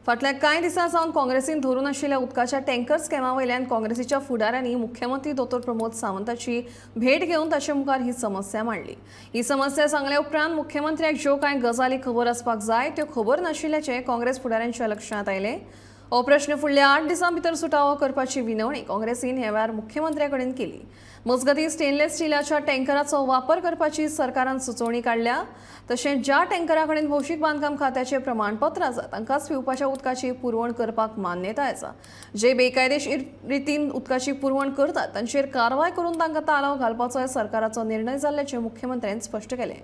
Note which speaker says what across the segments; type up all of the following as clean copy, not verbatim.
Speaker 1: फाटल्या कांय दिसां सावन काँग्रेसीन धरून आशिल्ल्या उदकाच्या टँकर स्कॅमा वयल्यान काँग्रेसीच्या फुडाऱ्यांनी मुख्यमंत्री दोतोर प्रमोद सावंताची भेट घेवन ताचे मुखार ही समस्या मांडली. ही समस्या सांगल्या उपरांत मुख्यमंत्र्याक ज्यो कांय गजाली खबर आसपाक जाय त्यो खबर नाशिल्ल्याचें काँग्रेस फुडाऱ्यांच्या लक्षांत आयलें. हो प्रश्न फुडल्या 8 दिसां भितर सुटावो करपाची विनवणी काँग्रेसीन ह्या वेळार मुख्यमंत्र्या कडेन केली. मजगतीं, स्टेनलेस स्टिलाच्या टँकराचो वापर करपाची सरकारान सुचोवणी काडल्या. तशेंच ज्या टँकरा कडेन भौशीक बांदकाम खात्याचें प्रमाणपत्र आसा तांकांच पिवपाच्या उदकाची पुरवण करपाक मान्यताय आसा. जे बेकायदेशीर रितीन उदकाची पुरवण करतात तांचेर कारवाय करून तांकां तालाव घालपाचोय सरकाराचो निर्णय जाल्ल्याचें मुख्यमंत्र्यान स्पश्ट केलें.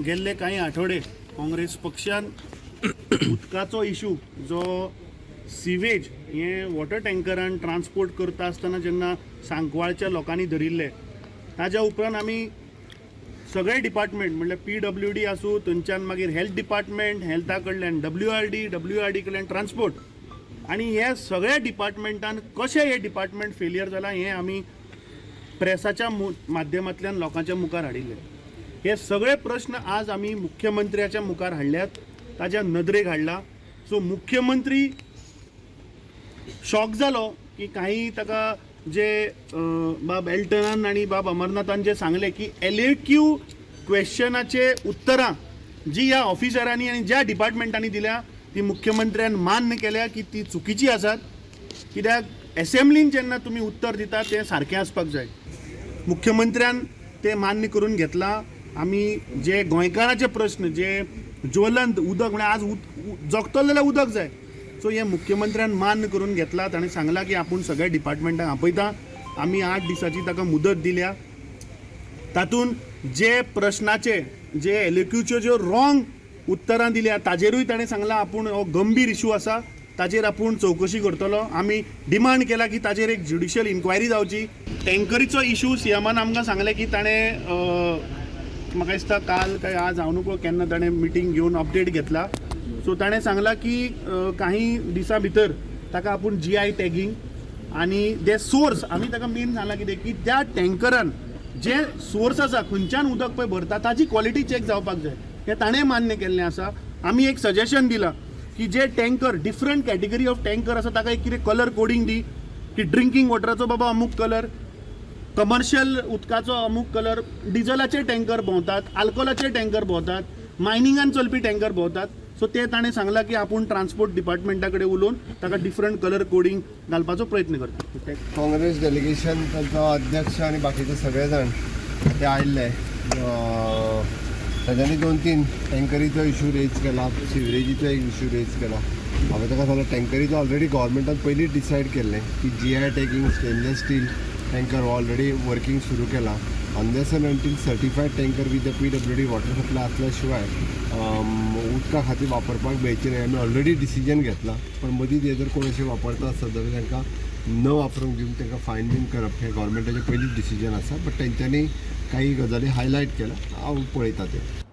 Speaker 2: गेल्ले काही आठवडे काँग्रेस पक्षान उदकाचो इशू जो सिवेज हे वॉटर टँकरान ट्रान्सपोर्ट करता आसतना जेन्ना सांकवाळच्या लोकांनी धरिल्ले, ताज्या उपरांत आमी सगळे डिपार्टमेंट, म्हणल्यार पीडब्ल्यूडी आसूं, थंयच्यान मागीर हेल्थ डिपार्टमेंट, हेल्था कडल्यान डब्ल्यूआरडी, डब्ल्यूआरडी कडल्यान ट्रान्सपोर्ट आनी हे सगळ्या डिपार्टमेंटान कशें हे डिपार्टमेंट फेलियर जालां हें आमी प्रेसाच्या माध्यमांतल्यान लोकांच्या मुखार हाडिल्लें. हे सगळे प्रश्न आज आमी मुख्यमंत्र्याच्या मुखार हाडल्यात, ताज्या नदरेक हाडला. सो मुख्यमंत्री शॉक जालो की काही ताका जे बाब एल्टनान आनी बाब अमरनाथान जे सांगलें की एलएक्यू क्वेश्चनाचे उत्तरां जी ह्या ऑफिसरांनी आनी ज्या डिपार्टमेंटांनी दिल्या ती मुख्यमंत्र्यान मान्य केल्या की ती चुकीची आसात, कित्याक एसेंब्लीन जेन्ना तुमी उत्तर दिता तें सारकें आसपाक जाय. मुख्यमंत्र्यान ते मान्य करून घेतलां. आमी जे गोंयकाराचे प्रश्न, जे ज्वलंत उदक, म्हळ्यार आज जगतलो जाल्यार उदक जाय. सो हें मुख्यमंत्र्यान मान्य करून घेतलां. ताणें सांगलां की आपूण सगळ्या डिपार्टमेंटांक आपयता. आमी 8 दिसाची ताका मुदत दिल्या. तातूंत जे प्रश्नाचे, जे एलएक्यूच्यो ज्यो रॉंग उत्तरां दिल्या ताजेरूय ताणें सांगलां आपूण हो गंभीर इशू आसा, ताजेर आपूण चवकशी करतलो. आमी डिमांड केला की ताजेर एक ज्युडिशियल इन्क्वायरी जावची. टँकरीचो इशू सीएमान आमकां सांगलें की ताणें म्हाका दिसता काल काय आज, हांव न्हू केन्ना, ताणें मिटींग घेवन अपडेट घेतला. सो ताणें सांगलां की काही दिसां भितर ताका आपूण जीआय टॅगींग आनी ते सोर्स, आमी ताका मेन सांगलां कितें की त्या टँकरान जे सोर्स आसा, खंयच्यान उदक पळय भरता, ताजी क्वॉलिटी चॅक जावपाक जाय. हें ताणें मान्य केल्लें आसा. आमी एक सजेशन दिलां की जे tanker, different category of tanker आसा, ताका एक कितें कलर कोडींग दी की ड्रिंकींग वॉटराचो बाबा अमूक कलर, कमर्शियल उदकाचो अमूक कलर. डिझलाचे टँकर भोंवतात, आल्कोलाचे टँकर भोंवतात, मायनिंगान चलपी टँकर भोंवतात. सो ते ताणें सांगलां की आपूण ट्रान्सपोर्ट डिपार्टमेंटा कडेन उलोवन ताका डिफरंट कलर कोडींग घालपाचो प्रयत्न करता.
Speaker 3: काँग्रेस डेलिगेशन, तांचो अध्यक्ष आनी बाकीचे सगळे जाण ते आयिल्ले. तांच्यांनी दोन तीन टँकरीचो इशू रेज केला, सिवरेजीचो एक इशू रेज केला. हांवें ताका सांगलें, टँकरीचो ऑलरेडी गव्हर्मेंटान पयलींच डिसायड केल्लें की GI tagging stainless steel tanker already working सुरू केला. Unless and until certified tanker with the PWD water supply असल्या शिवाय उदका खातीर वापरपाक मेळची न्हय. आमी ऑलरेडी डिसिजन घेतला, पण मदीं ते जर कोण अशें वापरता आसत जाल्यार तांकां न वापरूंक दिवन तांकां फायन बीन करप हें गव्हर्मेंटाचें पयलींच डिसिजन आसा. बट तेंच्यांनी काही गजाली हायलायट केल्या, हांव पळयता तें.